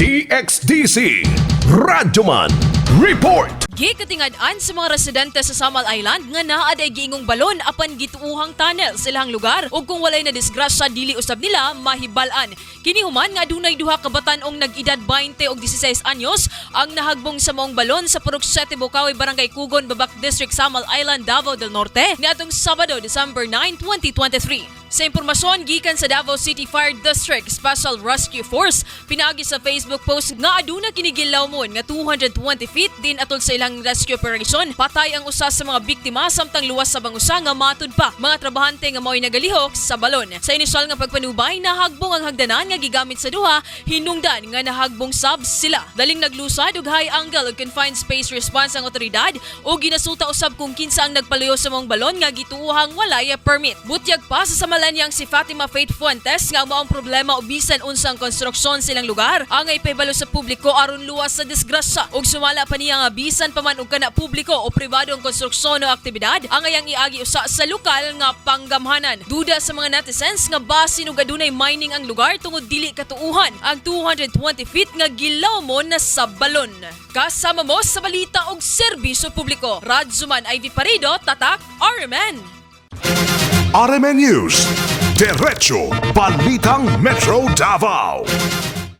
DXDC Radyoman Report. Gikatingad-an sa mga residente sa Samal Island nga naa day giingong balon apan gituuhang tunnel sa ilang lugar ug kung walay na disgrasya, dili usab nila mahibal-an. Kini human nga adunay duha ka batan-ong nag-edad 20 ug 16 anyos ang nahagbong sa maong balon sa Purok 7 Bocaue, Barangay Kugon, Babak District, Samal Island, Davao del Norte niadtong Sabado, December 9, 2023. Sa impormasyon gikan sa Davao City Fire District Special Rescue Force pinaagi sa Facebook post nga aduna kini gilawmon nga 220 feet din atol sa ilang rescue operation. Patay ang usa sa mga biktima samtang luwas sa bang usa nga matud pa mga trabahante nga mao'y nagalihok sa balon. Sa inisyal nga pagpanubay, nahagbong ang hagdanan nga gigamit sa duha, hinungdan nga nahagbong sab sila. Daling naglusad og high angle ug confined space response ang otoridad ug ginasuta usab kung kinsa ang nagpaluyo sa maong balon nga gituohang walay permit. Butyag pa sa Samalanyang si Fatima Faith Fuentes nga maong problema o bisan unsang konstruksyon silang lugar ang ipahibalo sa publiko aron luwas sa disgrasya, ug sumala pa niya nga bisan pa man og kana publiko o pribado ang konstruksyon o aktibidad, angayang iagi usa sa lokal nga panggamhanan. Duda sa mga netizens nga basin og adunay mining ang lugar tungod dili katuuhan ang 220 feet nga gilawmon na sa balon. Kasama mo sa balita og serbisyo publiko. Radyoman Ivy Parido, Tatak RMN. RMN News. Diretso Balitang Metro Davao.